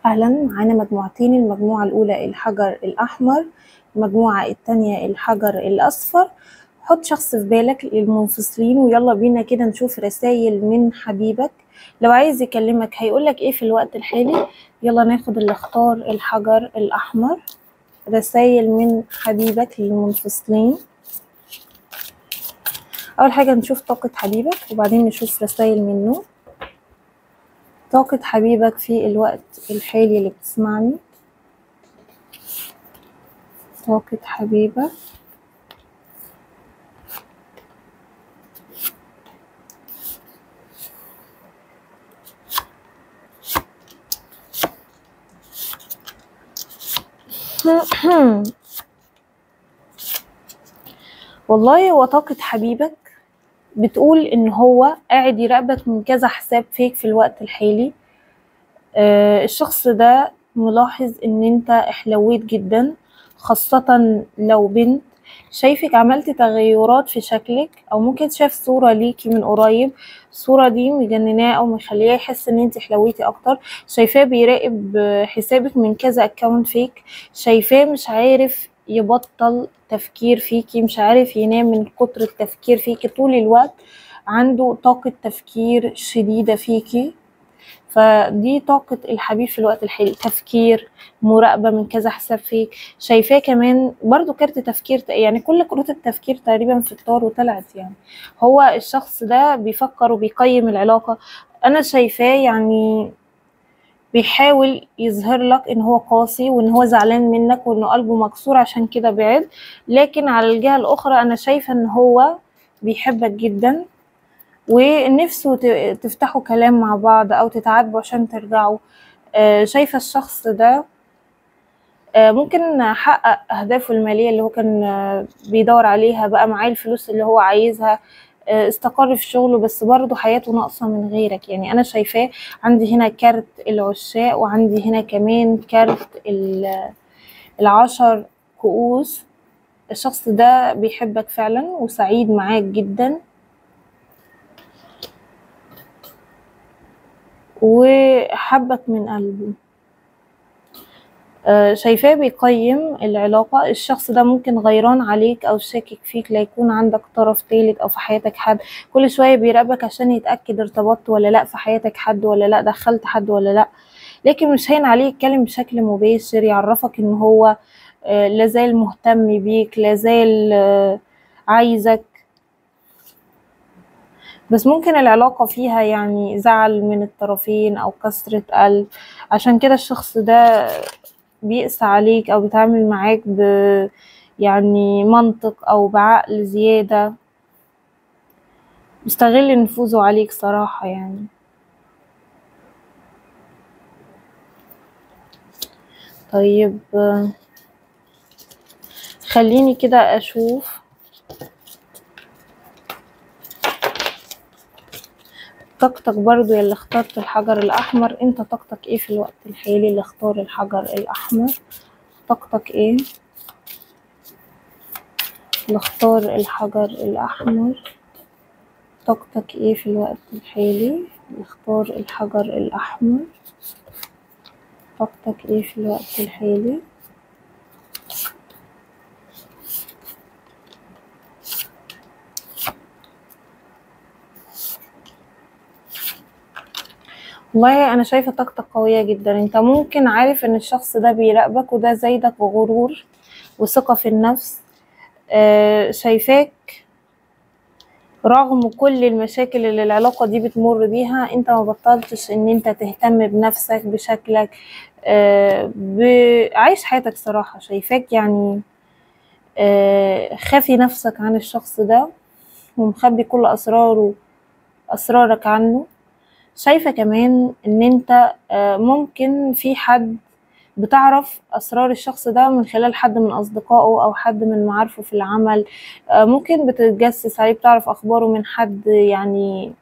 اهلا، معانا مجموعتين، المجموعة الاولى الحجر الاحمر، المجموعة التانية الحجر الاصفر. حط شخص في بالك للمنفصلين، ويلا بينا كده نشوف رسائل من حبيبك لو عايز يكلمك هيقولك ايه في الوقت الحالي. يلا ناخد اللي اختار الحجر الاحمر، رسائل من حبيبك للمنفصلين. اول حاجة نشوف طاقة حبيبك وبعدين نشوف رسائل منه. طاقة حبيبك في الوقت الحالي اللي بتسمعني، طاقة حبيبك. والله هو طاقة حبيبك بتقول ان هو قاعد يراقبك من كذا حساب فيك في الوقت الحالي. الشخص ده ملاحظ ان انت احلويت جدا، خاصة لو بنت، شايفك عملت تغيرات في شكلك، او ممكن شاف صورة ليكي من قريب، الصورة دي مجنناه او مخليه يحس ان انت حلويتي اكتر. شايفاه بيراقب حسابك من كذا account fake، شايفاه مش عارف يبطل تفكير فيكي، مش عارف ينام من كتر التفكير فيكي طول الوقت، عنده طاقة تفكير شديدة فيكي. فدي طاقة الحبيب في الوقت الحالي، تفكير، مراقبة من كذا حساب fake. شايفاه كمان برضو كارت تفكير، يعني كل كروت التفكير تقريبا في الطار وطلعت. يعني هو الشخص ده بيفكر وبيقيم العلاقة. أنا شايفاه يعني بيحاول يظهر لك ان هو قاسي وان هو زعلان منك وانه قلبه مكسور عشان كده بعد، لكن على الجهة الاخرى انا شايفة ان هو بيحبك جدا ونفسه تفتحوا كلام مع بعض او تتعاتبوا عشان ترجعوا. شايفة الشخص ده ممكن حقق اهدافه المالية اللي هو كان بيدور عليها، بقى معاه الفلوس اللي هو عايزها، استقر في شغله، بس برضه حياته ناقصة من غيرك. يعني أنا شايفاه عندي هنا كارت العشاق، وعندي هنا كمان كارت العشر كؤوس. الشخص ده بيحبك فعلا وسعيد معاك جدا، وحبك من قلبه. شايفاه بيقيم العلاقة. الشخص ده ممكن غيران عليك أو شاكك فيك، لا يكون عندك طرف تالت أو في حياتك حد، كل شوية بيراقبك عشان يتأكد ارتبطت ولا لأ، في حياتك حد ولا لأ، دخلت حد ولا لأ. لكن مش هين عليه يتكلم بشكل مباشر، يعرفك إن هو لازال مهتم بيك، لازال عايزك، بس ممكن العلاقة فيها يعني زعل من الطرفين أو كسرة قلب. عشان كده الشخص ده بيقسى عليك او بيتعامل معاك ب يعني منطق او بعقل زيادة، مستغل نفوذه عليك صراحة يعني. طيب خليني كده اشوف طاقتك برضو يا اللي اخترت الحجر الاحمر. انت طاقتك ايه في الوقت الحالي اللي اختار الحجر الاحمر؟ طاقتك ايه اللي اختار الحجر الاحمر؟ طاقتك ايه في الوقت الحالي اللي اختار الحجر الاحمر؟ طاقتك ايه في الوقت الحالي؟ والله انا شايفه طاقتك قوية جدا. انت ممكن عارف ان الشخص ده بيراقبك، وده زايدك غرور وثقه في النفس. شايفاك رغم كل المشاكل اللي العلاقة دي بتمر بيها، انت ما بطلتش ان انت تهتم بنفسك، بشكلك، عايش حياتك صراحة. شايفاك يعني خافي نفسك عن الشخص ده ومخبي كل اسرارك عنه. شايفة كمان ان انت ممكن في حد بتعرف اسرار الشخص ده من خلال حد من اصدقائه او حد من معارفه في العمل، ممكن بتتجسس عليه، بتعرف اخباره من حد يعني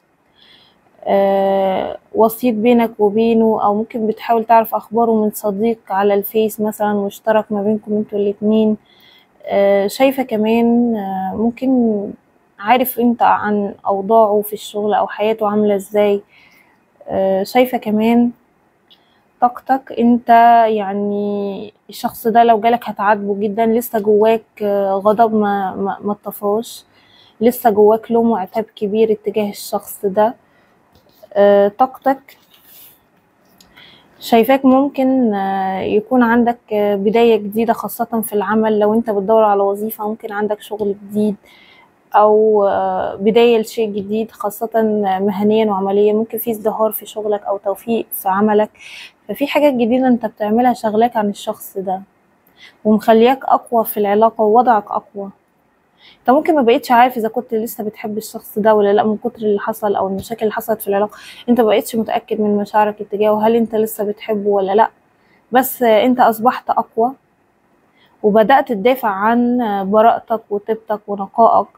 وسيط بينك وبينه، او ممكن بتحاول تعرف اخباره من صديق على الفيس مثلا مشترك ما بينكم انتوا الاتنين. شايفة كمان ممكن عارف انت عن اوضاعه في الشغل او حياته عاملة ازاي. شايفة كمان طاقتك انت يعني الشخص ده لو جالك هتعاتبه جدا، لسه جواك غضب ما اتطفاش، لسه جواك لوم وعتاب كبير اتجاه الشخص ده. طاقتك شايفاك ممكن يكون عندك بداية جديدة، خاصة في العمل. لو انت بتدور على وظيفة ممكن عندك شغل جديد او بداية لشيء جديد، خاصة مهنيا وعمليا. ممكن في ازدهار في شغلك او توفيق في عملك، ففي حاجات جديدة انت بتعملها شغلاك عن الشخص ده ومخلياك اقوى في العلاقة ووضعك اقوى. انت ممكن ما بقيتش عارف اذا كنت لسه بتحب الشخص ده ولا لا، من كتر اللي حصل او المشاكل اللي حصلت في العلاقة انت ما بقيتش متأكد من مشاعرك اتجاهه، هل انت لسه بتحبه ولا لا. بس انت اصبحت اقوى وبدأت تدافع عن براءتك وطيبتك ونقائك،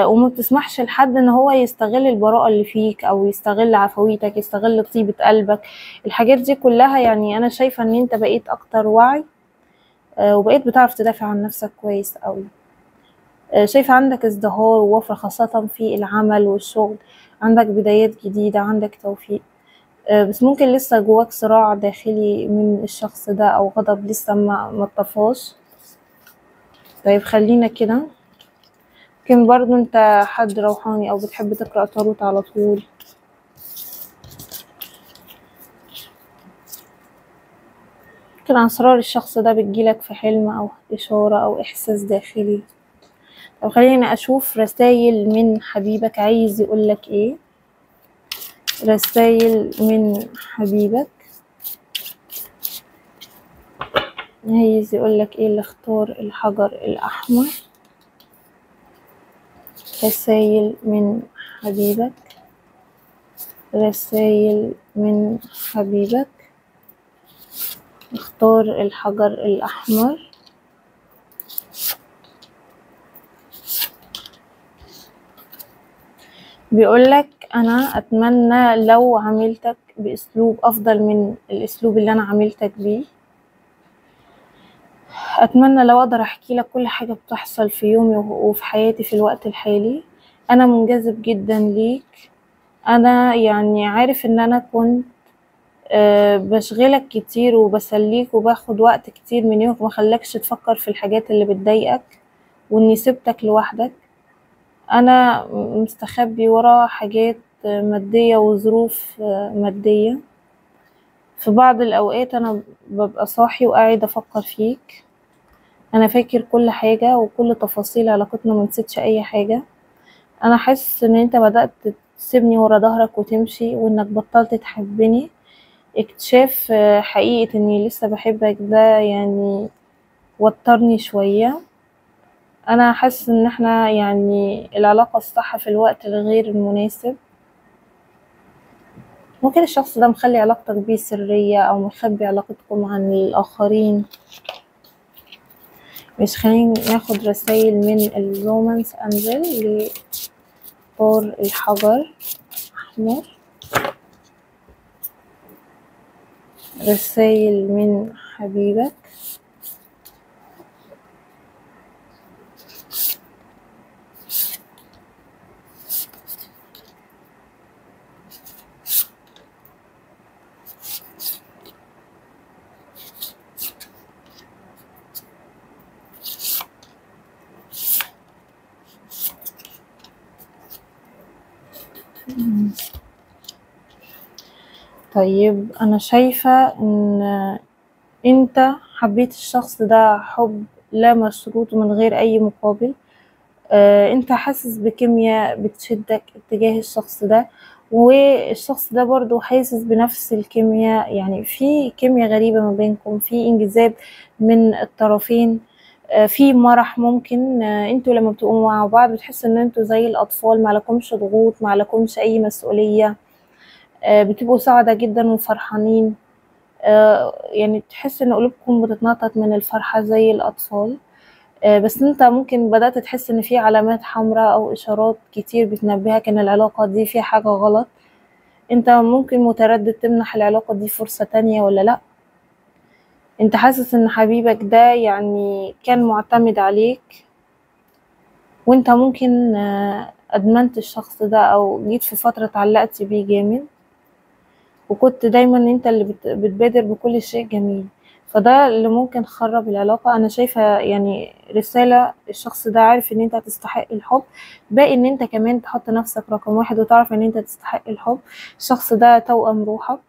وما بتسمحش لحد ان هو يستغل البراءة اللي فيك او يستغل عفويتك، يستغل طيبة قلبك. الحاجات دي كلها يعني انا شايفة ان انت بقيت اكتر وعي، وبقيت بتعرف تدافع عن نفسك كويس قوي. شايفة عندك ازدهار ووفرة، خاصة في العمل والشغل، عندك بدايات جديدة، عندك توفيق. بس ممكن لسه جواك صراع داخلي من الشخص ده او غضب لسه ما اتطفاش. طيب خلينا كده، ممكن برضو انت حد روحاني او بتحب تقرأ تاروت على طول. ممكن اسرار الشخص ده بتجيلك في حلم او اشارة او احساس داخلي. طب خلينا اشوف رسائل من حبيبك عايز يقولك ايه. رسائل من حبيبك عايز يقولك ايه، اللي اختار الحجر الاحمر. رسائل من حبيبك، رسائل من حبيبك، اختار الحجر الأحمر. بيقولك أنا أتمنى لو عاملتك بأسلوب أفضل من الأسلوب اللي أنا عاملتك بيه، أتمنى لو أقدر أحكي لك كل حاجة بتحصل في يومي وفي حياتي في الوقت الحالي. أنا منجذب جدا ليك، أنا يعني عارف إن أنا كنت بشغلك كتير وبسليك وباخد وقت كتير من يومك ومخلكش تفكر في الحاجات اللي بتضايقك، وإني سبتك لوحدك. أنا مستخبي ورا حاجات مادية وظروف مادية. في بعض الأوقات أنا ببقى صاحي وقاعد أفكر فيك، أنا فاكر كل حاجة وكل تفاصيل علاقتنا، ما نسيتش أي حاجة. أنا حاسس إن أنت بدأت تسيبني ورا ظهرك وتمشي، وإنك بطلت تحبني. اكتشاف حقيقة إني لسه بحبك ده يعني وترني شوية. أنا حاسس إن احنا يعني العلاقة الصح في الوقت الغير المناسب. ممكن الشخص ده مخلي علاقتك بيه سرية أو مخبي علاقتكم عن الآخرين. مش خلينا ناخد رسائل من ال romance angel لطار الحجر أحمر. رسائل من حبيبك. طيب انا شايفة ان انت حبيت الشخص ده حب لا مشروط من غير اي مقابل. انت حاسس بكيمياء بتشدك اتجاه الشخص ده، والشخص ده برضو حاسس بنفس الكيمياء، يعني في كيمياء غريبة ما بينكم، في انجذاب من الطرفين، في مرح. ممكن انتوا لما بتبقوا مع بعض بتحسوا ان انتوا زي الاطفال، ما لكمش ضغوط، ما لكمش اي مسؤولية، بتبقوا سعداء جدا وفرحانين، يعني تحس ان قلوبكم بتتنطط من الفرحة زي الاطفال. بس انت ممكن بدأت تحس ان في علامات حمراء او اشارات كتير بتنبهك ان العلاقة دي فيها حاجة غلط. انت ممكن متردد تمنح العلاقة دي فرصة تانية ولا لا. انت حاسس ان حبيبك ده يعني كان معتمد عليك، وانت ممكن ادمنت الشخص ده او جيت في فترة اتعلقت بيه جامد، وكنت دايما انت اللي بتبادر بكل شيء جميل، فده اللي ممكن خرب العلاقة. انا شايفة يعني رسالة، الشخص ده عارف ان انت تستحق الحب، باقي ان انت كمان تحط نفسك رقم واحد وتعرف ان انت تستحق الحب. الشخص ده توأم روحك،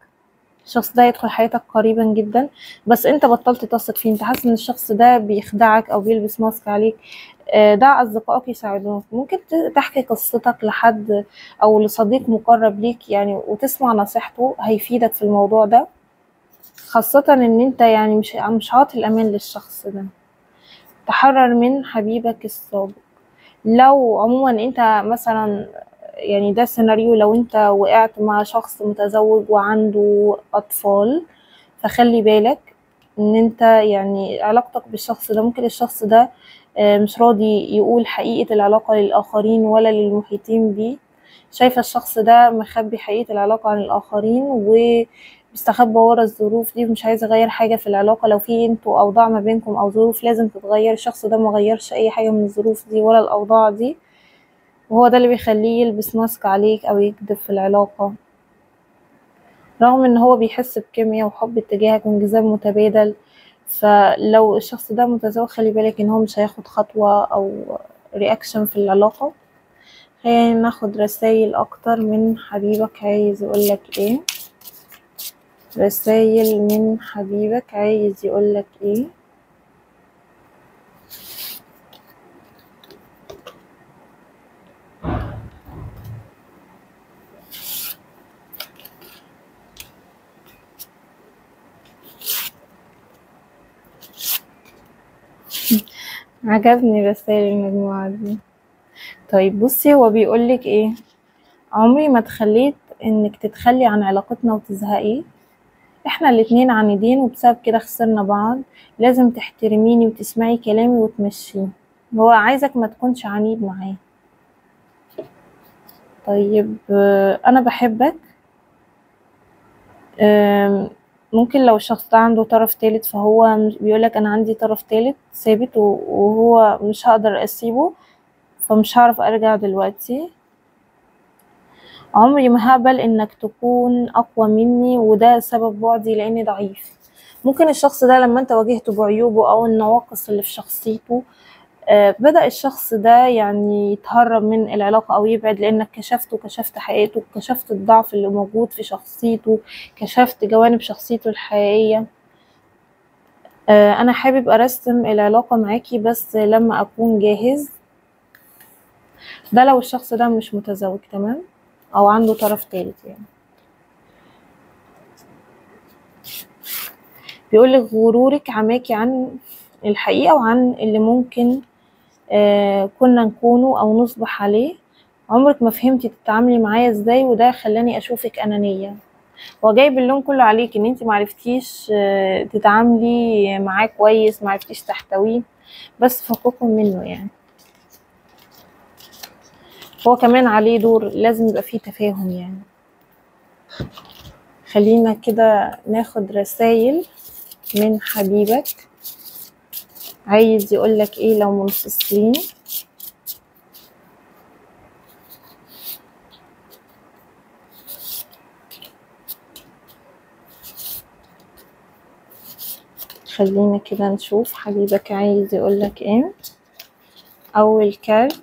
الشخص ده يدخل حياتك قريبا جدا، بس انت بطلت تثق فيه، انت حاسس ان الشخص ده بيخدعك او بيلبس ماسك عليك. دع اصدقائك يساعدوك، ممكن تحكي قصتك لحد او لصديق مقرب ليك يعني وتسمع نصيحته، هيفيدك في الموضوع ده، خاصة ان انت يعني مش عاطي الامان للشخص ده. تحرر من حبيبك السابق. لو عموما انت مثلا يعني ده سيناريو، لو انت وقعت مع شخص متزوج وعنده اطفال، فخلي بالك ان انت يعني علاقتك بالشخص ده، ممكن الشخص ده مش راضي يقول حقيقة العلاقة للآخرين ولا للمحيطين بيه. شايفة الشخص ده مخبي حقيقة العلاقة عن الآخرين وبيستخبى ورا الظروف دي، ومش عايز يغير حاجة في العلاقة. لو في انتوا أوضاع ما بينكم أو ظروف لازم تتغير، الشخص ده مغيرش أي حاجة من الظروف دي ولا الأوضاع دي، وهو ده اللي بيخليه يلبس ماسك عليك أو يكذب في العلاقة، رغم ان هو بيحس بكيمياء وحب اتجاهك وانجذاب متبادل. فلو الشخص ده متزوج خلي بالك ان هو مش هياخد خطوة او reaction في العلاقة. خلينا ناخد رسائل اكتر من حبيبك عايز يقولك ايه. رسائل من حبيبك عايز يقولك ايه. عجبني رسائل المجموعة دي. طيب بصي، هو بيقولك ايه: عمري ما تخليت انك تتخلي عن علاقتنا وتزهقي، احنا الاتنين عنيدين وبسبب كده خسرنا بعض، لازم تحترميني وتسمعي كلامي وتمشيه. هو عايزك ما تكونش عنيد معاه. طيب انا بحبك. ممكن لو الشخص ده عنده طرف تالت، فهو بيقولك انا عندي طرف تالت ثابت وهو مش هقدر اسيبه، فمش هعرف ارجع دلوقتي. عمري ما هقبل انك تكون اقوى مني، وده سبب بعدي لاني ضعيف. ممكن الشخص ده لما انت واجهته بعيوبه او النواقص اللي في شخصيته، بدأ الشخص ده يعني يتهرب من العلاقة أو يبعد، لأنك كشفته، كشفت حقيقته، كشفت الضعف اللي موجود في شخصيته، كشفت جوانب شخصيته الحقيقية. أنا حابب أرسم العلاقة معاكي بس لما أكون جاهز. ده لو الشخص ده مش متزوج، تمام، أو عنده طرف تالت يعني. بيقولك غرورك عماكي عن الحقيقة وعن اللي ممكن كنا نكونه او نصبح عليه. عمرك ما فهمتي تتعاملي معايا ازاي، وده خلاني اشوفك انانية. هو جايب اللون كله عليك ان انت معرفتيش تتعاملي معاه كويس، معرفتيش تحتويه، بس فككم منه يعني. هو كمان عليه دور، لازم يبقى فيه تفاهم يعني. خلينا كده ناخد رسائل من حبيبك عايز يقولك ايه لو منفصلين. خلينا كده نشوف حبيبك عايز يقولك ايه. اول كارت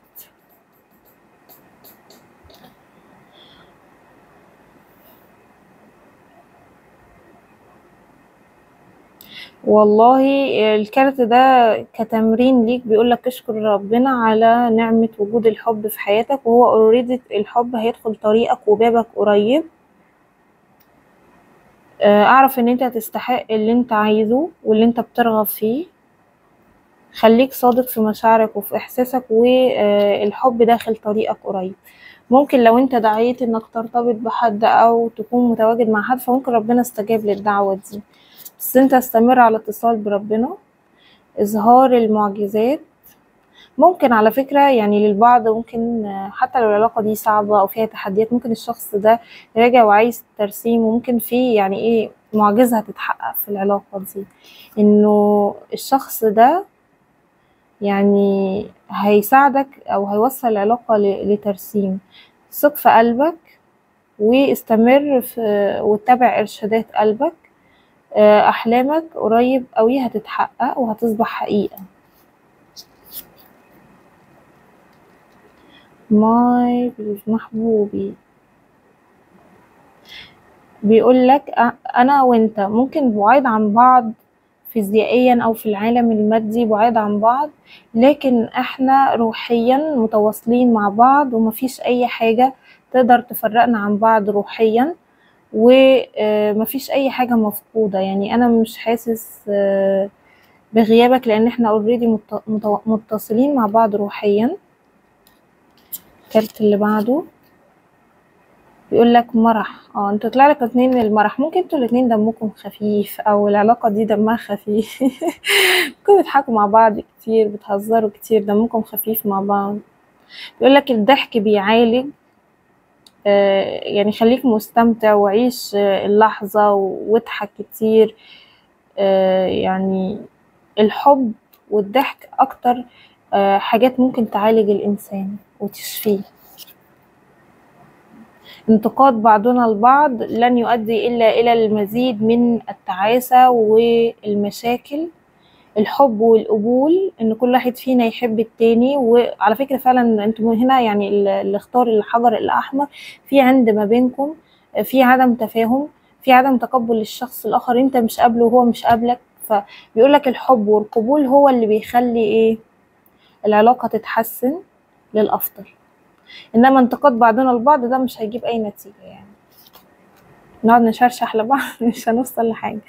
والله الكارت ده كتمرين ليك، بيقولك اشكر ربنا على نعمة وجود الحب في حياتك، وهو already الحب هيدخل طريقك وبابك قريب. اعرف ان انت هتستحق اللي انت عايزه واللي انت بترغب فيه. خليك صادق في مشاعرك وفي احساسك، والحب داخل طريقك قريب. ممكن لو انت دعيت انك ترتبط بحد او تكون متواجد مع حد، فممكن ربنا استجاب للدعوة دي، بس انت استمر على اتصال بربنا. اظهار المعجزات ممكن على فكرة يعني للبعض، ممكن حتى لو العلاقة دي صعبة او فيها تحديات، ممكن الشخص ده راجع وعايز ترسيم، وممكن في يعني ايه معجزة هتتحقق في العلاقة دي، انه الشخص ده يعني هيساعدك او هيوصل العلاقة لترسيم. ثق في قلبك، واستمر في واتبع ارشادات قلبك. احلامك قريب قوي هتتحقق وهتصبح حقيقة. my محبوبي بيقول لك انا وانت ممكن بعيد عن بعض فيزيائيا او في العالم المادي بعيد عن بعض، لكن احنا روحيا متواصلين مع بعض، ومفيش اي حاجة تقدر تفرقنا عن بعض روحيا، ومفيش اي حاجة مفقودة. يعني انا مش حاسس بغيابك لان احنا already متصلين مع بعض روحيا. الكارت اللي بعده بيقول لك مرح. انتوا طلع لك اتنين المرح، ممكن انتوا الاتنين دمكم خفيف او العلاقة دي دمها خفيف ممكن بتضحكوا مع بعض كتير، بتهزروا كتير، دمكم خفيف مع بعض. بيقول لك الضحك بيعالج، يعني خليك مستمتع وعيش اللحظة واضحك كتير. يعني الحب والضحك اكتر حاجات ممكن تعالج الانسان وتشفيه. انتقاد بعضنا البعض لن يؤدي إلا إلى المزيد من التعاسة والمشاكل. الحب والقبول، إن كل واحد فينا يحب التاني. وعلى فكرة فعلا انتم هنا يعني اللي اختار الحجر الأحمر، في عند ما بينكم في عدم تفاهم، في عدم تقبل للشخص الآخر، انت مش قابله وهو مش قابلك. فبيقولك الحب والقبول هو اللي بيخلي ايه العلاقة تتحسن للأفضل، انما انتقاد بعضنا البعض ده مش هيجيب اي نتيجة، يعني نقعد نشرشح لبعض مش هنوصل لحاجة.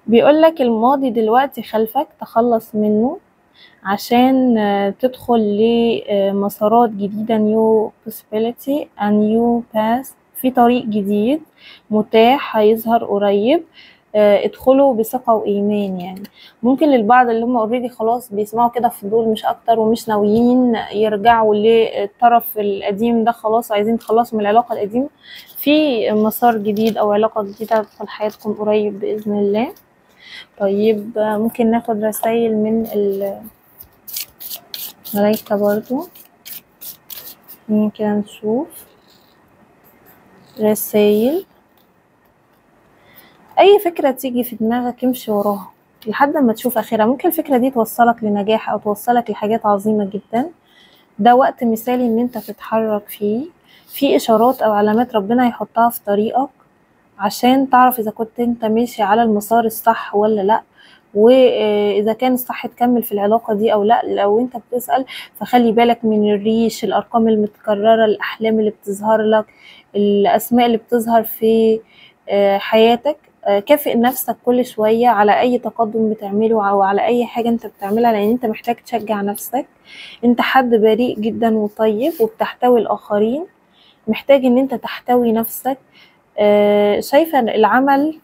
بيقولك الماضي دلوقتي خلفك، تخلص منه عشان تدخل لمسارات جديدة، new possibility a new path، في طريق جديد متاح هيظهر قريب، ادخلوا بثقة وإيمان. يعني ممكن للبعض اللي هم already خلاص بيسمعوا كده فضول مش أكتر، ومش ناويين يرجعوا للطرف القديم ده، خلاص عايزين يتخلصوا من العلاقة القديمة، في مسار جديد أو علاقة جديدة هتدخل حياتكم قريب بإذن الله. طيب ممكن ناخد رسائل من الملايكة برضو، ممكن نشوف رسائل. اي فكرة تيجي في دماغك امشي وراها لحد ما تشوف اخرها. ممكن الفكرة دي توصلك لنجاح او توصلك لحاجات عظيمة جدا. ده وقت مثالي ان انت تتحرك فيه، في اشارات او علامات ربنا يحطها في طريقك عشان تعرف اذا كنت انت ماشي على المسار الصح ولا لا، واذا كان الصح تكمل في العلاقة دي او لا. لو انت بتسأل فخلي بالك من الريش، الارقام المتكررة، الاحلام اللي بتظهر لك، الاسماء اللي بتظهر في حياتك. كافئ نفسك كل شوية على أي تقدم بتعمله أو على أي حاجة أنت بتعملها، لأن أنت محتاج تشجع نفسك. أنت حد بريء جدا وطيب وبتحتوي الآخرين، محتاج أن أنت تحتوي نفسك. شايفة العمل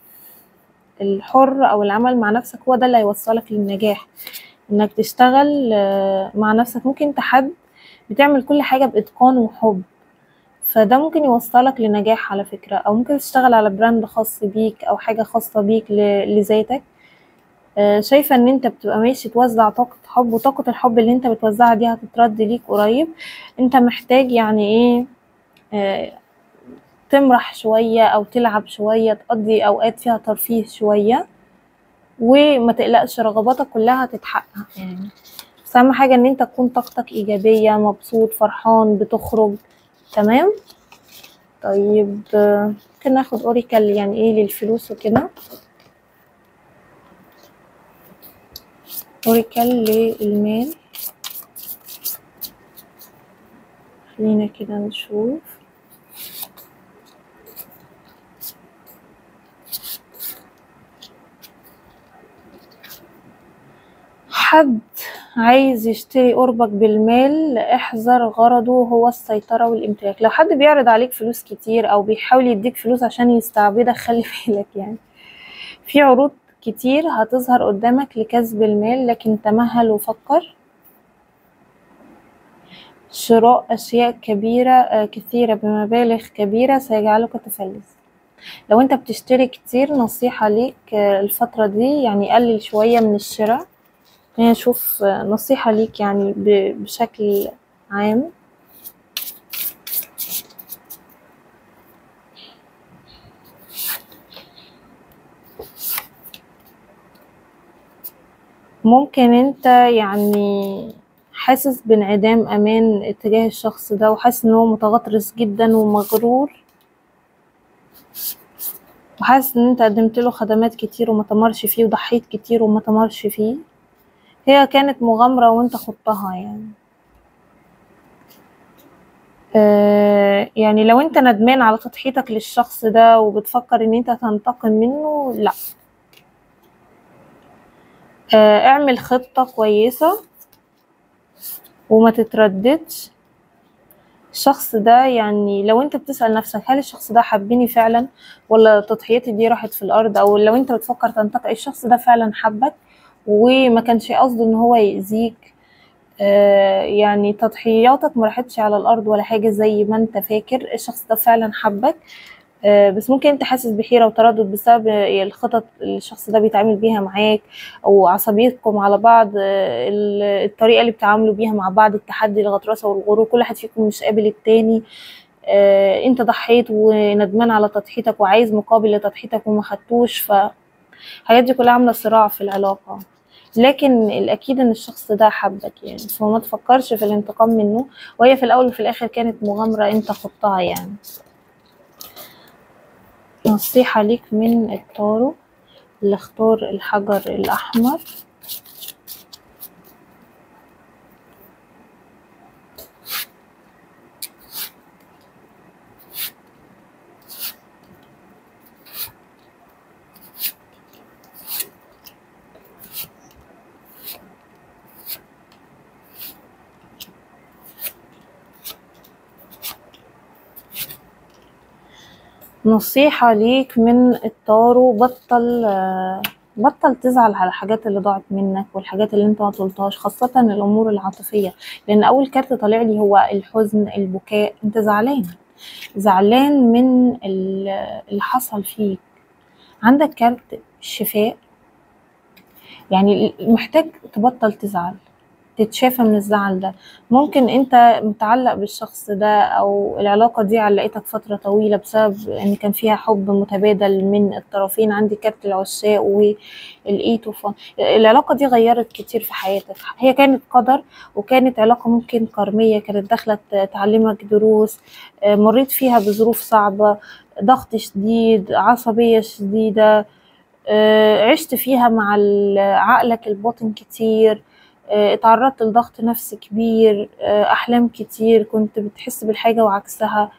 الحر أو العمل مع نفسك هو ده اللي هيوصلك للنجاح، إنك تشتغل مع نفسك. ممكن أنت حد بتعمل كل حاجة بإتقان وحب، فده ممكن يوصلك لنجاح على فكرة. او ممكن تشتغل على brand خاص بيك او حاجة خاصة بيك لذاتك. شايفة ان انت بتبقى ماشي توزع طاقة حب، وطاقة الحب اللي انت بتوزعها دي هتترد ليك قريب. انت محتاج يعني ايه تمرح شوية او تلعب شوية، تقضي اوقات فيها ترفيه شوية، وما تقلقش رغباتك كلها هتتحقق يعني. بس اهم حاجة ان انت تكون طاقتك ايجابية، مبسوط، فرحان، بتخرج، تمام. طيب ممكن ناخد oracle يعني ايه للفلوس وكده، oracle للمال. خلينا كده نشوف. حد عايز يشتري قربك بالمال، احذر غرضه هو السيطرة والامتلاك. لو حد بيعرض عليك فلوس كتير او بيحاول يديك فلوس عشان يستعبدك، خلي بالك. يعني في عروض كتير هتظهر قدامك لكسب المال، لكن تمهل وفكر. شراء اشياء كبيرة كثيرة بمبالغ كبيرة سيجعلك تفلس. لو انت بتشتري كتير، نصيحة ليك الفترة دي يعني قلل شوية من الشراء. خلينا نشوف نصيحة ليك يعني بشكل عام. ممكن انت يعني حاسس بانعدام امان اتجاه الشخص ده، وحاسس ان هو متغطرس جدا ومغرور، وحاسس ان انت قدمت له خدمات كتير وما تمرش فيه، وضحيت كتير وما تمرش فيه. هي كانت مغامرة وانت خضتها يعني. يعني لو انت ندمان على تضحيتك للشخص ده وبتفكر ان انت تنتقم منه، لا، اعمل خطة كويسة وما تترددش. الشخص ده يعني لو انت بتسأل نفسك هل الشخص ده حبني فعلا ولا تضحيتي دي راحت في الارض، او لو انت بتفكر تنتقم، الشخص ده فعلا حبك وما كانش قصده ان هو يأذيك. يعني تضحياتك ما راحتش على الارض ولا حاجة زي ما انت فاكر، الشخص ده فعلا حبك. بس ممكن انت حاسس بحيرة وتردد بسبب الخطط اللي الشخص ده بيتعامل بيها معاك، او عصبيتكم على بعض، الطريقة اللي بتعاملوا بيها مع بعض، التحدي، الغطرسة والغرور، كل واحد فيكم مش قابل التاني. انت ضحيت وندمان على تضحيتك وعايز مقابل لتضحيتك وما خدتوش، فالحاجات دي كلها عاملة صراع في العلاقة. لكن الاكيد ان الشخص ده حبك يعني، فما تفكرش في الانتقام منه، وهي في الاول وفي الاخر كانت مغامرة انت خضتها يعني. نصيحة ليك من التارو اللي اختار الحجر الأحمر. نصيحة ليك من التارو، بطل تزعل على الحاجات اللي ضاعت منك والحاجات اللي انت ما طولتهاش، خاصة الأمور العاطفية، لأن أول كارت طالع لي هو الحزن، البكاء. انت زعلان، زعلان من اللي حصل فيك. عندك كارت الشفاء، يعني محتاج تبطل تزعل، تتشافى من الزعل ده. ممكن انت متعلق بالشخص ده او العلاقة دي علقتك فترة طويلة بسبب ان كان فيها حب متبادل من الطرفين. عندي كارت العشاق والايتو، العلاقة دي غيرت كتير في حياتك. هي كانت قدر وكانت علاقة ممكن كارمية، كانت داخلة تعلمك دروس، مريت فيها بظروف صعبة، ضغط شديد، عصبية شديدة، عشت فيها مع عقلك الباطن كتير، اتعرضت لضغط نفسي كبير، احلام كتير كنت بتحس بالحاجة وعكسها،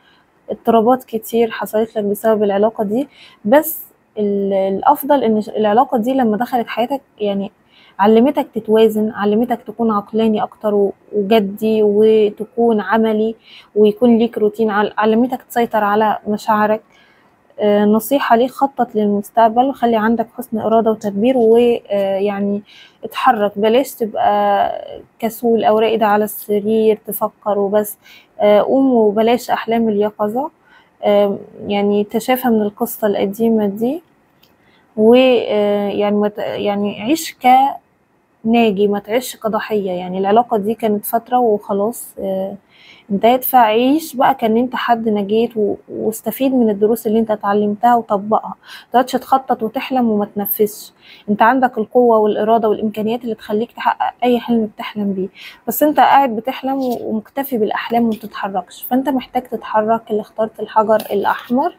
اضطرابات كتير حصلت لك بسبب العلاقة دي. بس الافضل ان العلاقة دي لما دخلت حياتك يعني علمتك تتوازن، علمتك تكون عقلاني اكتر وجدي، وتكون عملي، ويكون ليك روتين، علمتك تسيطر على مشاعرك. نصيحة ليك، خطط للمستقبل وخلي عندك حسن إرادة وتدبير، ويعني اتحرك، بلاش تبقى كسول أو راقد على السرير تفكر وبس. قوم وبلاش أحلام اليقظة، يعني تشافى من القصة القديمة دي، ويعني يعني عيش كناجي، ما تعيش كضحية. يعني العلاقة دي كانت فترة وخلاص انتهت، فعيش بقى كان انت حد نجيت، واستفيد من الدروس اللي انت اتعلمتها وطبقها. متقعدش تخطط وتحلم وما تنفذش. انت عندك القوة والإرادة والإمكانيات اللي تخليك تحقق أي حلم بتحلم بيه، بس انت قاعد بتحلم ومكتفي بالأحلام وما بتتحركش، فانت محتاج تتحرك. اللي اخترت الحجر الأحمر،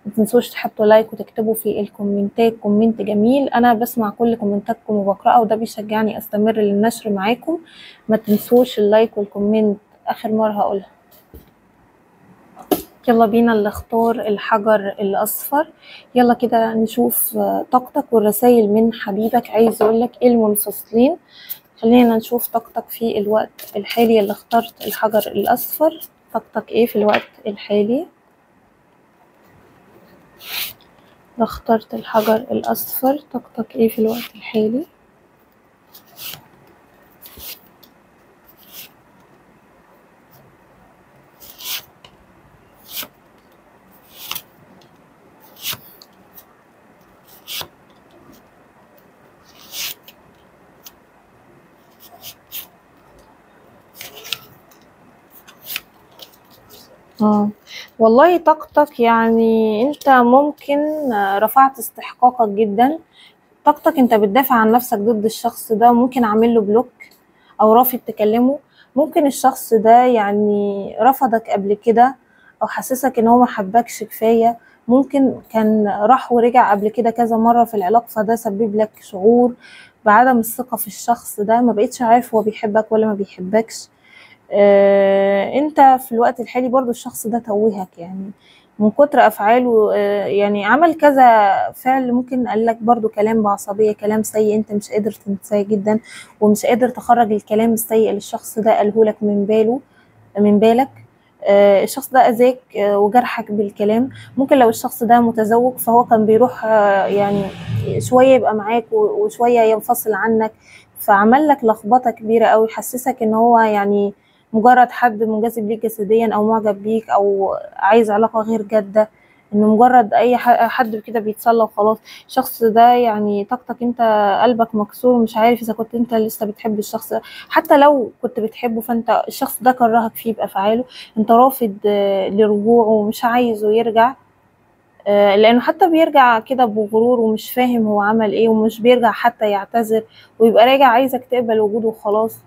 ما تنسوش تحطوا like وتكتبوا في الكومنتات comment جميل. انا بسمع كل كومنتاتكم وبقراها، وده بيشجعني استمر للنشر معاكم. ما تنسوش ال like وال comment، اخر مرة هقولها. يلا بينا اللي اختار الحجر الاصفر. يلا كده نشوف طاقتك والرسائل من حبيبك عايز يقولك ايه. المنفصلين، خلينا نشوف طاقتك في الوقت الحالي. اللي اخترت الحجر الاصفر، طاقتك ايه في الوقت الحالي؟ اللي اخترت الحجر الاصفر، طاقتك ايه في الوقت الحالي؟ والله طاقتك يعني انت ممكن رفعت استحقاقك جدا. طاقتك انت بتدافع عن نفسك ضد الشخص ده، ممكن عامل له block او رافض تكلمه. ممكن الشخص ده يعني رفضك قبل كده او حسسك ان هو ما حبكش كفاية، ممكن كان راح ورجع قبل كده كذا مرة في العلاقة، فده سبب لك شعور بعدم الثقة في الشخص ده، ما بقيتش عارف هو بيحبك ولا ما بيحبكش. انت في الوقت الحالي برضو الشخص ده توهك، يعني من كتر افعاله، يعني عمل كذا فعل، ممكن قال لك برضو كلام بعصبية، كلام سيء انت مش قادر تنساه جدا، ومش قادر تخرج الكلام السيء اللي الشخص ده قاله لك من بالك. الشخص ده اذاك وجرحك بالكلام. ممكن لو الشخص ده متزوج فهو كان بيروح يعني شوية يبقى معاك وشوية ينفصل عنك، فعمل لك لخبطة كبيرة قوي، حسسك ان هو يعني مجرد حد منجذب ليك جسديا او معجب بيك او عايز علاقة غير جاده، انه مجرد اي حد كده بيتسلى وخلاص. الشخص ده يعني طاقتك انت قلبك مكسور، مش عارف اذا كنت انت لسه بتحب الشخص ده، حتى لو كنت بتحبه فانت الشخص ده كرهك فيه بافعاله، انت رافض لرجوعه ومش عايزه يرجع، لانه حتى بيرجع كده بغرور ومش فاهم هو عمل ايه، ومش بيرجع حتى يعتذر، ويبقى راجع عايزك تقبل وجوده وخلاص.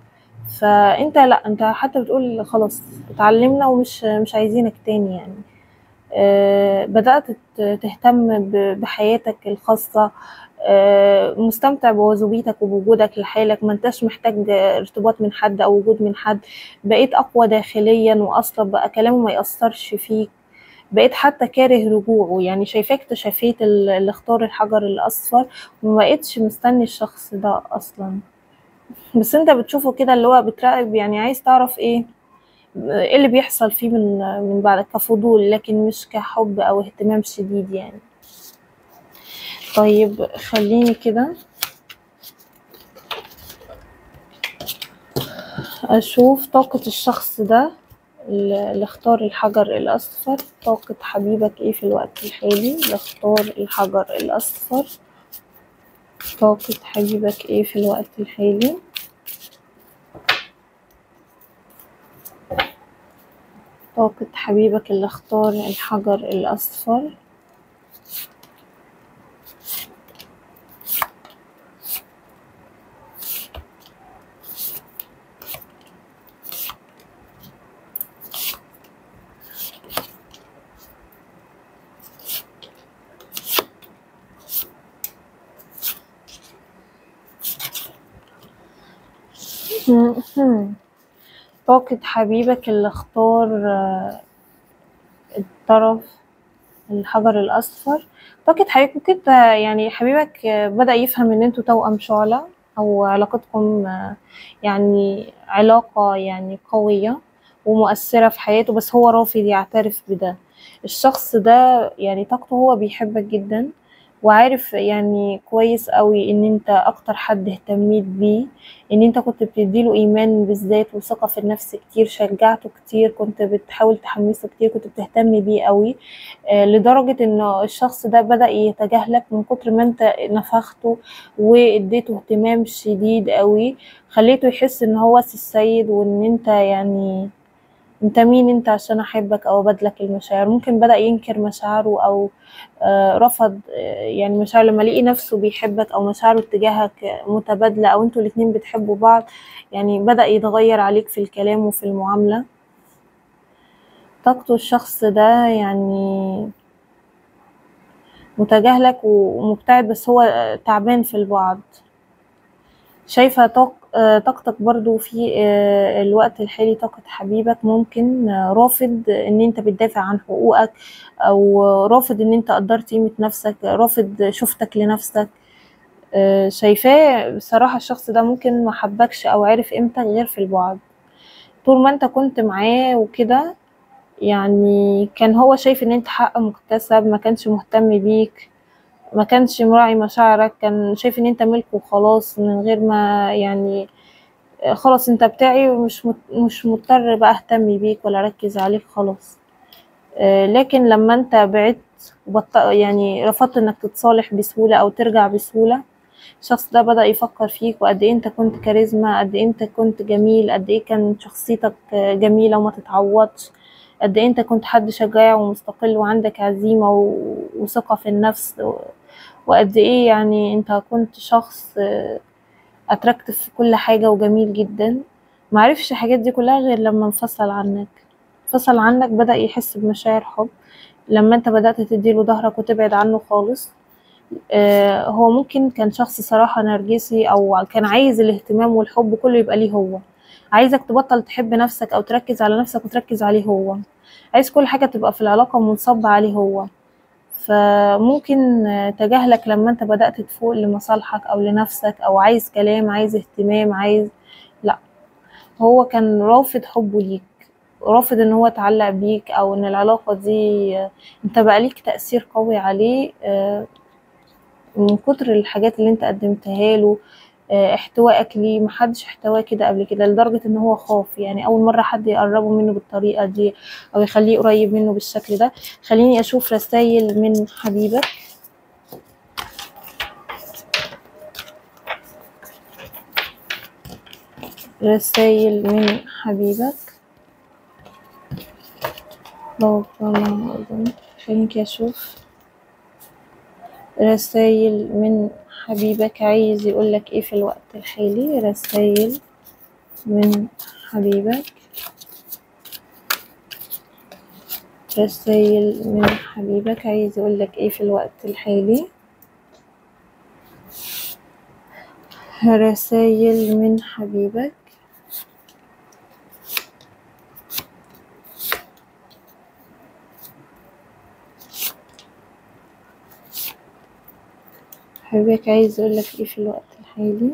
فانت لا، انت حتى بتقول خلاص اتعلمنا ومش مش عايزينك تاني يعني. بدأت تهتم بحياتك الخاصة، مستمتع بوظيفتك وبوجودك لحالك، ما انتش محتاج ارتباط من حد او وجود من حد. بقيت اقوى داخليا، واصلا بقى كلامه ما يأثرش فيك، بقيت حتى كاره رجوعه، يعني شايفاك تشافيت اللي اختار الحجر الاصفر، وما بقيتش مستني الشخص ده اصلا. بس انت بتشوفه كده اللي هو بتراقب، يعني عايز تعرف ايه اللي بيحصل فيه من بعد، كفضول لكن مش كحب او اهتمام شديد يعني. طيب خليني كده اشوف طاقة الشخص ده اللي اختار الحجر الاصفر، طاقة حبيبك ايه في الوقت الحالي؟ اللي اختار الحجر الاصفر، طاقة حبيبك ايه في الوقت الحالي؟ طاقة حبيبك اللي اختار الحجر الأصفر. طاقة حبيبك اللي اختار الطرف الحجر الأصفر، طاقة حبيبك ممكن يعني حبيبك بدأ يفهم ان انتوا توأم شعلة، او علاقتكم يعني علاقة يعني قوية ومؤثرة في حياته، بس هو رافض يعترف بده. الشخص ده يعني طاقته هو بيحبك جدا، وعارف يعني كويس قوي ان انت اكتر حد اهتميت بيه، ان انت كنت بتديله ايمان بالذات وثقة في النفس كتير، شجعته كتير، كنت بتحاول تحمسه كتير، كنت بتهتم بيه قوي، لدرجة ان الشخص ده بدأ يتجاهلك من كتر ما انت نفخته واديته اهتمام شديد قوي، خليته يحس ان هو السيد، وان انت يعني انت مين انت عشان احبك او ابادلك المشاعر. ممكن بدأ ينكر مشاعره او رفض يعني مشاعره، لما لقي نفسه بيحبك او مشاعره اتجاهك متبادلة او انتوا الاتنين بتحبوا بعض، يعني بدأ يتغير عليك في الكلام وفي المعاملة. طاقته الشخص ده يعني متجاهلك ومبتعد، بس هو تعبان في البعد. شايفة طاقتك برضو في الوقت الحالي، طاقة حبيبك ممكن رافض ان انت بتدافع عن حقوقك، او رافض ان انت قدرت قيمة نفسك، رافض شفتك لنفسك. شايفاه بصراحة الشخص ده ممكن ما حبكش او عرف قيمتك غير في البعد. طول ما انت كنت معاه وكده يعني كان هو شايف ان انت حق مكتسب، ما كانش مهتم بيك، ما كانش مراعي مشاعرك، كان شايف ان انت ملكه وخلاص، من غير ما يعني خلاص انت بتاعي ومش مش مضطر بقى اهتم بيك ولا اركز عليك خلاص. لكن لما انت بعدت يعني رفضت انك تتصالح بسهولة او ترجع بسهولة، الشخص ده بدأ يفكر فيك، وقد ايه انت كنت كاريزما، قد ايه انت كنت جميل، قد ايه كانت شخصيتك جميلة وما تتعوضش، قد ايه انت كنت حد شجاع ومستقل وعندك عزيمة وثقة في النفس وقد ايه يعني انت كنت شخص attractive في كل حاجة وجميل جدا. معرفش الحاجات دي كلها غير لما انفصل عنك. انفصل عنك بدأ يحس بمشاعر حب لما انت بدأت تديله ظهرك وتبعد عنه خالص. هو ممكن كان شخص صراحة نرجسي، او كان عايز الاهتمام والحب كله يبقى ليه هو، عايزك تبطل تحب نفسك او تركز على نفسك وتركز عليه هو، عايز كل حاجة تبقى في العلاقة منصبة عليه هو. فممكن تجاهلك لما انت بدأت تفوق لمصالحك او لنفسك، او عايز كلام، عايز اهتمام، عايز، لا، هو كان رافض حبه ليك، رافض ان هو يتعلق بيك، او ان العلاقة دي انت بقى ليك تأثير قوي عليه من كتر الحاجات اللي انت قدمتها له، احتوائك ليه محدش احتواه كده قبل كده، لدرجة ان هو خاف. يعني اول مرة حد يقربه منه بالطريقة دي او يخليه قريب منه بالشكل ده. خليني اشوف رسائل من حبيبك. رسائل من حبيبك. خليني كده اشوف رسائل من حبيبك عايز يقولك ايه في الوقت الحالي. رسائل من حبيبك، رسائل من حبيبك عايز يقولك ايه في الوقت الحالي. رسائل من حبيبك. حبيبك عايز يقولك ايه في الوقت الحالي.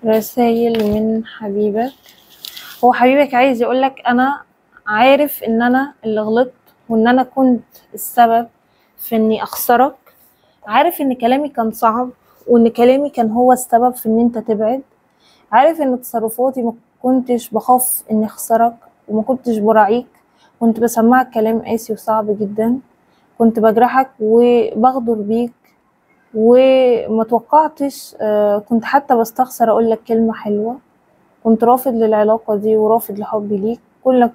رسائل من حبيبك. هو حبيبك عايز يقولك انا عارف ان انا اللي غلطت، وان انا كنت السبب في اني اخسرك، عارف ان كلامي كان صعب، وان كلامي كان هو السبب في ان انت تبعد، عارف ان تصرفاتي ما كنتش بخاف اني اخسرك، وما كنتش براعيك، كنت بسمعك كلام قاسي وصعب جدا، كنت بجرحك وبغدر بيك، وما توقعتش، كنت حتى بستخسر اقول لك كلمة حلوة، كنت رافض للعلاقة دي ورافض لحبي ليك.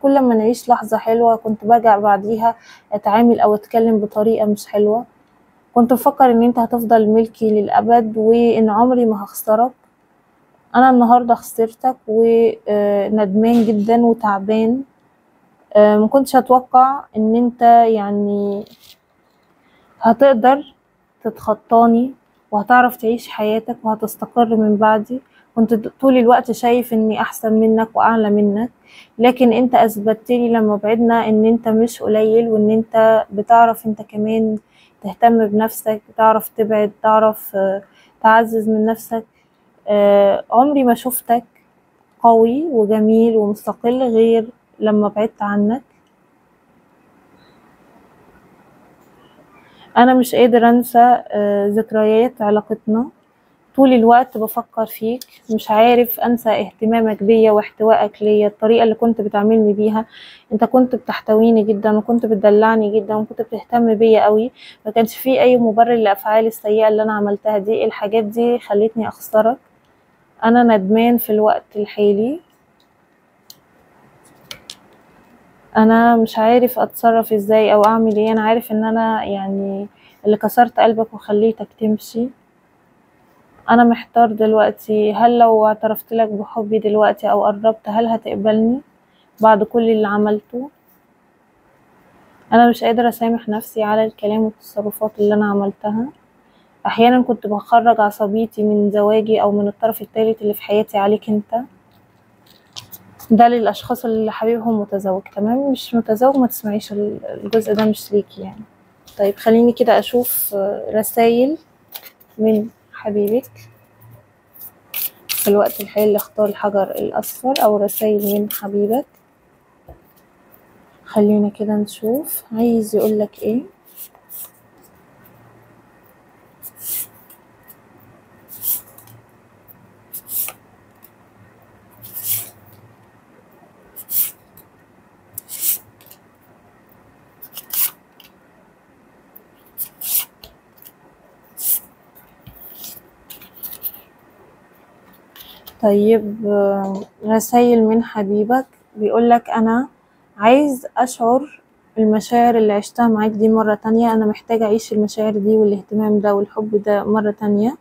كل ما نعيش لحظة حلوة كنت برجع بعديها اتعامل او اتكلم بطريقة مش حلوة، كنت بفكر ان انت هتفضل ملكي للأبد وان عمري ما هخسرك. انا النهاردة خسرتك وندمان جدا وتعبان، ما كنتش اتوقع ان انت يعني هتقدر تتخطاني وهتعرف تعيش حياتك وهتستقر من بعدي. كنت طول الوقت شايف اني احسن منك واعلى منك، لكن انت اثبتت لي لما بعدنا ان انت مش قليل، وان انت بتعرف انت كمان تهتم بنفسك، تعرف تبعد، تعرف تعزز من نفسك. عمري ما شفتك قوي وجميل ومستقل غير لما بعدت عنك. انا مش قادر انسى ذكريات علاقتنا، طول الوقت بفكر فيك، مش عارف انسى اهتمامك بيا واحتوائك ليا، الطريقة اللي كنت بتعاملني بيها، انت كنت بتحتويني جدا وكنت بتدلعني جدا وكنت بتهتم بيا قوي، ما كانش فيه اي مبرر لافعالي السيئة اللي انا عملتها دي. الحاجات دي خلتني اخسرك. انا ندمان في الوقت الحالي، انا مش عارف اتصرف ازاي او اعمل ايه. انا عارف ان انا يعني اللي كسرت قلبك وخليتك تمشي. انا محتار دلوقتي، هل لو اعترفت لك بحبي دلوقتي او قربت هل هتقبلني بعد كل اللي عملته؟ انا مش قادرة اسامح نفسي على الكلام والتصرفات اللي انا عملتها. احيانا كنت بخرج عصبيتي من زواجي او من الطرف الثالث اللي في حياتي عليك انت. ده للاشخاص اللي حبيبهم متزوج، تمام؟ مش متزوج ما تسمعيش الجزء ده، مش ليكي يعني. طيب خليني كده اشوف رسائل من حبيبك في الوقت الحالي اللي اختار الحجر الاصفر، او رسائل من حبيبك. خلينا كده نشوف عايز يقولك ايه. طيب رسائل من حبيبك بيقولك أنا عايز أشعر المشاعر اللي عشتها معاك دي مرة تانية، أنا محتاجة أعيش المشاعر دي والاهتمام ده والحب ده مرة تانية،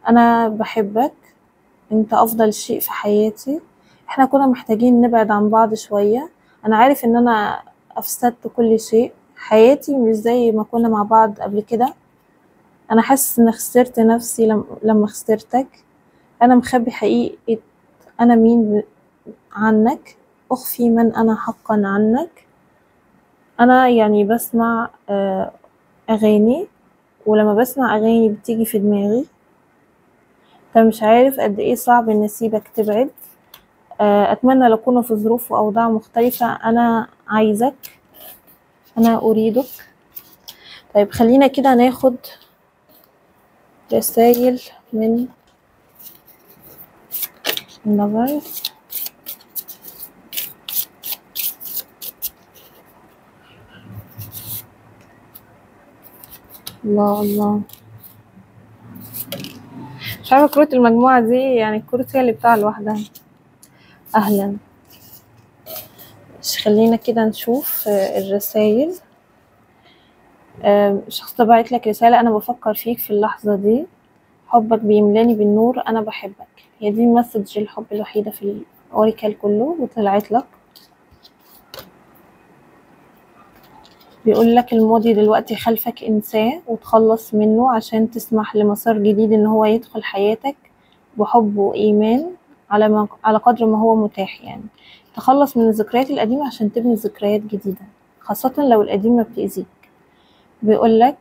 أنا بحبك، أنت أفضل شيء في حياتي، إحنا كنا محتاجين نبعد عن بعض شوية، أنا عارف إن أنا أفسدت كل شيء، حياتي مش زي ما كنا مع بعض قبل كده، أنا حاسس إن خسرت نفسي لما خسرتك، أنا مخبي حقيقة أنا مين عنك، أخفي من أنا حقا عنك، أنا يعني بسمع أغاني، ولما بسمع أغاني بتيجي في دماغي، أنت مش عارف قد إيه صعب إن أسيبك تبعد، أتمنى لو كنا في ظروف وأوضاع مختلفة، أنا عايزك، أنا أريدك. طيب خلينا كده ناخد رسائل من النظر. الله الله، مش عارفة كروت المجموعة دي، يعني الكروت هي اللي بتاع لوحدها. أهلا، خلينا كده نشوف الرسائل. شخص ده بعت لك رسالة، أنا بفكر فيك في اللحظة دي، حبك بيملاني بالنور، أنا بحبك. هي دي message الحب الوحيدة في ال oracle كله وطلعت لك. بيقول لك الماضي دلوقتي خلفك، انساه وتخلص منه عشان تسمح لمسار جديد ان هو يدخل حياتك بحب وإيمان على قدر ما هو متاح. يعني تخلص من الذكريات القديمة عشان تبني ذكريات جديدة، خاصة لو القديمة بتأذيك. بيقول لك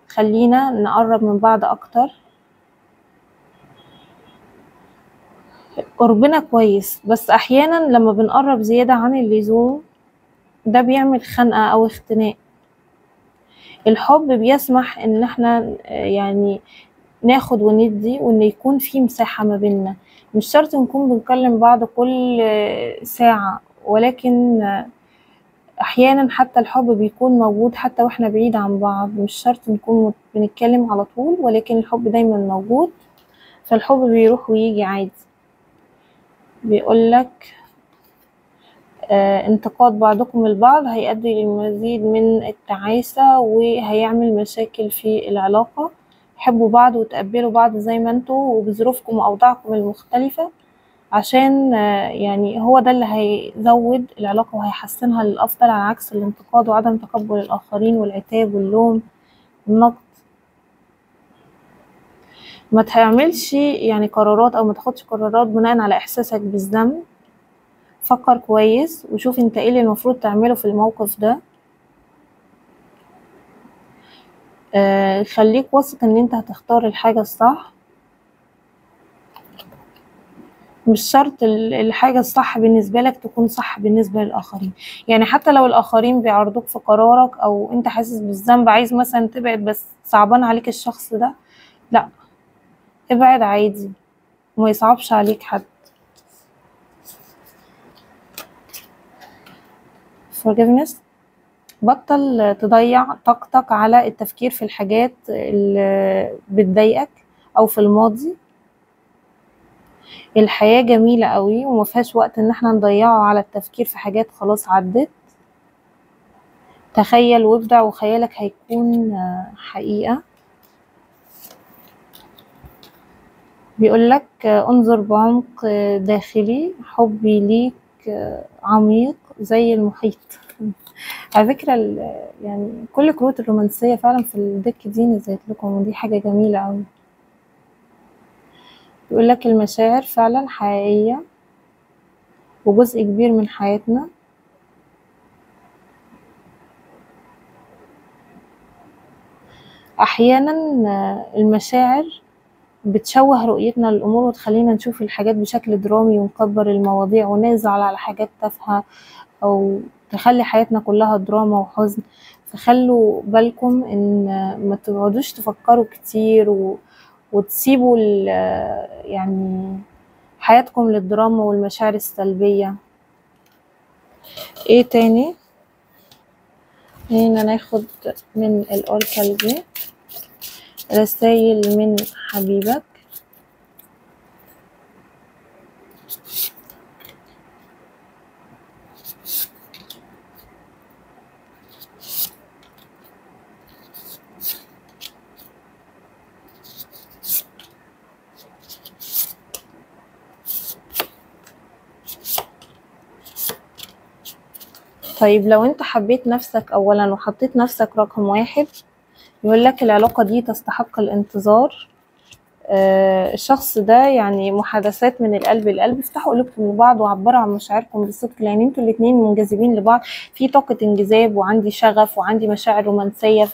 خلينا نقرب من بعض أكتر، قربنا كويس، بس أحيانا لما بنقرب زيادة عن اللزوم ده بيعمل خنقة أو اختناق. الحب بيسمح إن احنا يعني ناخد وندي، وإن يكون في مساحة ما بيننا، مش شرط نكون بنكلم بعض كل ساعة، ولكن أحيانا حتى الحب بيكون موجود حتى واحنا بعيد عن بعض، مش شرط نكون بنتكلم على طول، ولكن الحب دايما موجود، فالحب بيروح ويجي عادي. بيقولك انتقاد بعضكم البعض هيؤدي للمزيد من التعاسة وهيعمل مشاكل في العلاقة. حبوا بعض وتقبلوا بعض زي ما انتوا وبظروفكم وأوضاعكم المختلفة، عشان يعني هو ده اللي هيزود العلاقة وهيحسنها للأفضل، على عكس الانتقاد وعدم تقبل الآخرين والعتاب واللوم والنقد. ما تعملش يعني قرارات أو ما تاخدش قرارات بناء على إحساسك بالذنب. فكر كويس وشوف انت ايه اللي المفروض تعمله في الموقف ده. خليك واثق ان انت هتختار الحاجة الصح، مش شرط الحاجة الصح بالنسبة لك تكون صح بالنسبة للآخرين. يعني حتى لو الآخرين بيعارضوك في قرارك أو انت حاسس بالذنب عايز مثلا تبعد بس صعبان عليك الشخص ده، لا ابعد عادي وما يصعبش عليك حد. forgiveness، بطل تضيع طاقتك على التفكير في الحاجات اللي بتضايقك او في الماضي. الحياة جميلة قوي وما فيهاش وقت ان احنا نضيعه على التفكير في حاجات خلاص عدت. تخيل وابدع وخيالك هيكون حقيقة. بيقولك انظر بعمق داخلي، حبي ليك عميق زي المحيط. على فكرة يعني كل كروت الرومانسية فعلا في الدك دي نزلت لكم، ودي حاجة جميلة أوي. بيقولك المشاعر فعلا حقيقية وجزء كبير من حياتنا. أحيانا المشاعر بتشوه رؤيتنا للأمور وتخلينا نشوف الحاجات بشكل درامي ونكبر المواضيع ونزعل على حاجات تافهة، أو تخلي حياتنا كلها دراما وحزن. فخلوا بالكم إن ما تقعدوش تفكروا كتير وتسيبوا يعني حياتكم للدراما والمشاعر السلبية. ايه تاني؟ هنا ناخد من الأوركل دي رسائل من حبيبك. طيب لو انت حبيت نفسك اولا وحطيت نفسك رقم 1، يقول لك العلاقة دي تستحق الانتظار. الشخص ده يعني محادثات من القلب للقلب، افتحوا قلوبكم لبعض وعبروا عن مشاعركم بصدق، لان انتوا الاتنين منجذبين لبعض، في طاقة انجذاب وعندي شغف وعندي مشاعر رومانسية،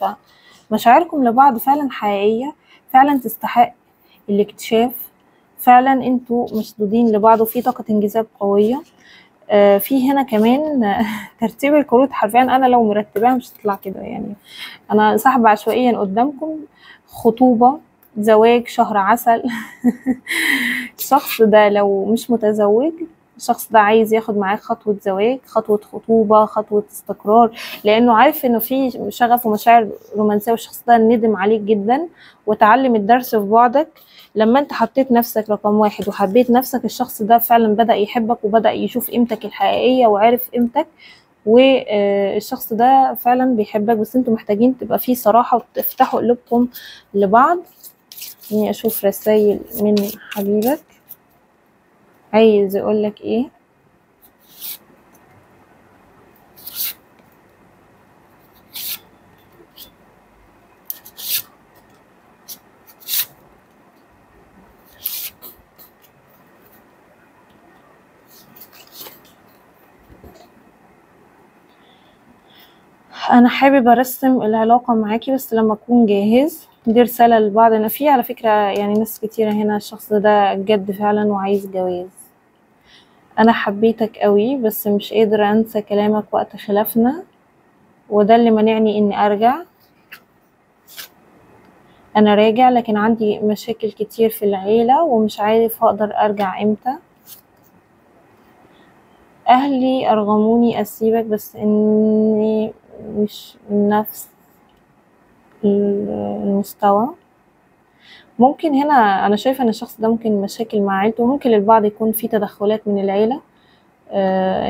فمشاعركم لبعض فعلا حقيقية، فعلا تستحق الاكتشاف، فعلا انتوا مشدودين لبعض وفي طاقة انجذاب قوية. في هنا كمان ترتيب الكروت حرفيا انا لو مرتباها مش هتطلع كده، يعني انا سحبة عشوائيا قدامكم. خطوبة، زواج، شهر عسل. الشخص ده لو مش متزوج، الشخص ده عايز ياخد معاك خطوة زواج، خطوة خطوبة، خطوة استقرار، لأنه عارف إنه في شغف ومشاعر رومانسية، والشخص ده ندم عليك جدا وتعلم الدرس في بعدك. لما انت حطيت نفسك رقم 1 وحبيت نفسك، الشخص ده فعلا بدأ يحبك وبدأ يشوف قيمتك الحقيقية وعرف قيمتك، والشخص ده فعلا بيحبك، بس انتوا محتاجين تبقى فيه صراحة وتفتحوا قلوبكم لبعض. اني اشوف رسائل من حبيبك عايز يقولك ايه. انا حابب ارسم العلاقة معاكي بس لما اكون جاهز. دي رسالة للبعض. انا في على فكرة يعني ناس كتيرة هنا الشخص ده جد فعلا وعايز جواز. انا حبيتك قوي بس مش قادرة انسى كلامك وقت خلافنا، وده اللي منعني اني ارجع. انا راجع لكن عندي مشاكل كتير في العيلة ومش عارف هقدر ارجع امتى. اهلي ارغموني اسيبك بس اني مش نفس المستوى. ممكن هنا انا شايفه ان الشخص ده ممكن مشاكل مع عيلته، وممكن للبعض يكون في تدخلات من العيله،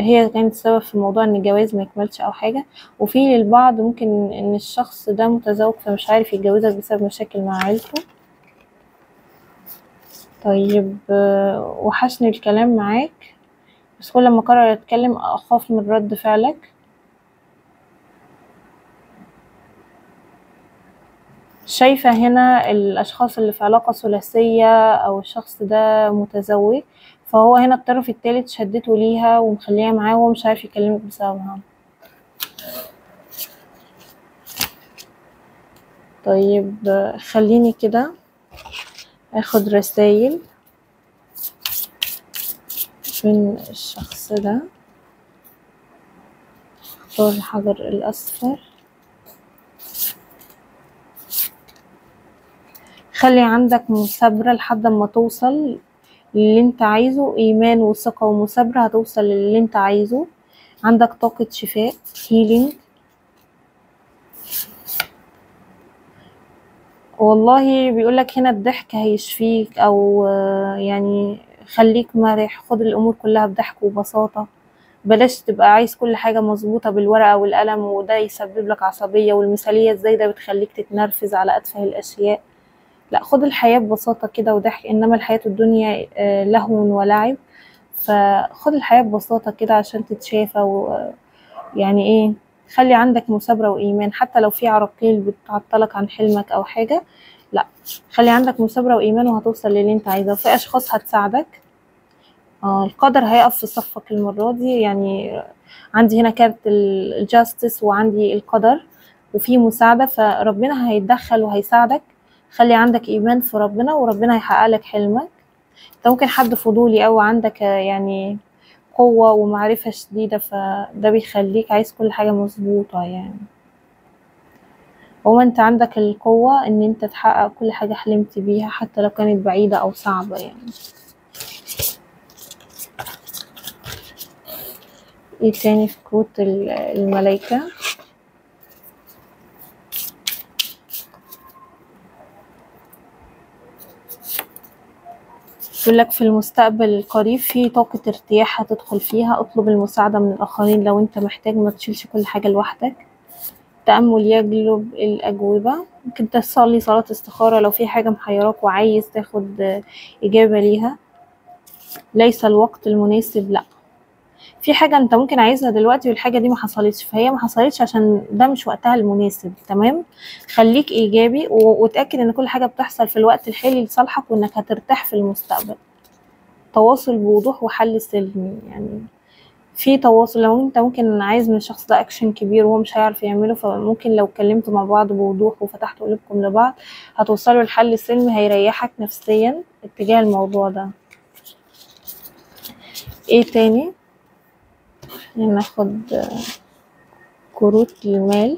هي كانت السبب في موضوع ان الجواز ما يكملش او حاجه. وفي للبعض ممكن ان الشخص ده متزوج فمش عارف يتجوزك بسبب مشاكل مع عيلته. طيب وحشني الكلام معاك بس كل ما اقرر اتكلم اخاف من رد فعلك. شايفة هنا الأشخاص اللي في علاقة ثلاثية أو الشخص ده متزوج، فهو هنا الطرف الثالث شدته ليها ومخليها معاه وهو مش عارف يكلمك بسببها. طيب خليني كده اخد رسائل من الشخص ده. اختار الحجر الأصفر. خلي عندك مثابرة لحد ما توصل للي انت عايزه، ايمان وثقة ومثابرة هتوصل للي انت عايزه. عندك طاقة شفاء، هيلينج. والله بيقولك هنا الضحك هيشفيك، او يعني خليك مرح، خد الامور كلها بضحك وبساطة، بلاش تبقى عايز كل حاجة مظبوطة بالورقة والقلم وده يسبب لك عصبية، والمثالية الزايدة بتخليك تتنرفز على اتفه الاشياء. لا، خد الحياة ببساطة كده وضحك، انما الحياة الدنيا لهو ولعب، فخد الحياة ببساطة كده عشان تتشافى. ويعني ايه، خلي عندك مثابرة وإيمان، حتى لو في عراقيل بتعطلك عن حلمك أو حاجة، لا خلي عندك مثابرة وإيمان وهتوصل للي انت عايزه. وفي أشخاص هتساعدك، القدر هيقف في صفك المرة دي. يعني عندي هنا كارت ال justice وعندي القدر وفي مساعدة، فربنا هيتدخل وهيساعدك. خلي عندك إيمان في ربنا وربنا هيحقق لك حلمك. انت ممكن حد فضولي أو عندك يعني قوة ومعرفة شديدة، فده بيخليك عايز كل حاجة مظبوطة. يعني هو انت عندك القوة ان انت تحقق كل حاجة حلمت بيها حتى لو كانت بعيدة او صعبة. يعني ايه تاني في كروت الملايكة؟ يقول لك في المستقبل القريب في طاقة ارتياح هتدخل فيها. اطلب المساعدة من الآخرين لو انت محتاج، ما تشيلش كل حاجة لوحدك. تأمل يجلب الأجوبة. ممكن تصلي صلاة استخارة لو في حاجة محيراك وعايز تاخد إجابة ليها. ليس الوقت المناسب، لأ، في حاجة انت ممكن عايزها دلوقتي والحاجة دي ما حصلتش، فهي ما حصلتش عشان ده مش وقتها المناسب. تمام، خليك ايجابي وتأكد ان كل حاجة بتحصل في الوقت الحالي لصالحك، وانك هترتاح في المستقبل. تواصل بوضوح وحل سلمي، يعني في تواصل. لو انت ممكن عايز من الشخص ده اكشن كبير وهو مش هيعرف يعمله، فممكن لو اتكلمتوا مع بعض بوضوح وفتحتوا قلوبكم لبعض هتوصلوا لحل سلمي هيريحك نفسيا اتجاه الموضوع ده. ايه تاني؟ ناخد كروت المال.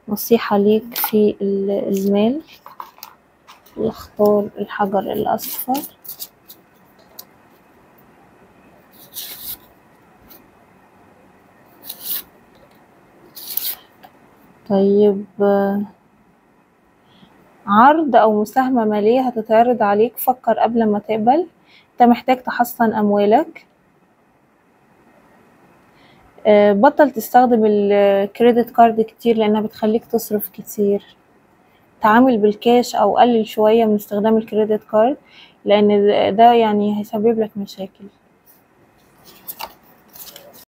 نصيحة ليك في المال. اختار الحجر الأصفر. طيب، عرض أو مساهمة مالية هتتعرض عليك، فكر قبل ما تقبل. انت محتاج تحصن أموالك. بطل تستخدم ال credit card كتير لانها بتخليك تصرف كتير. تعامل بالكاش او قلل شوية من استخدام ال credit card لان ده يعني هيسبب لك مشاكل.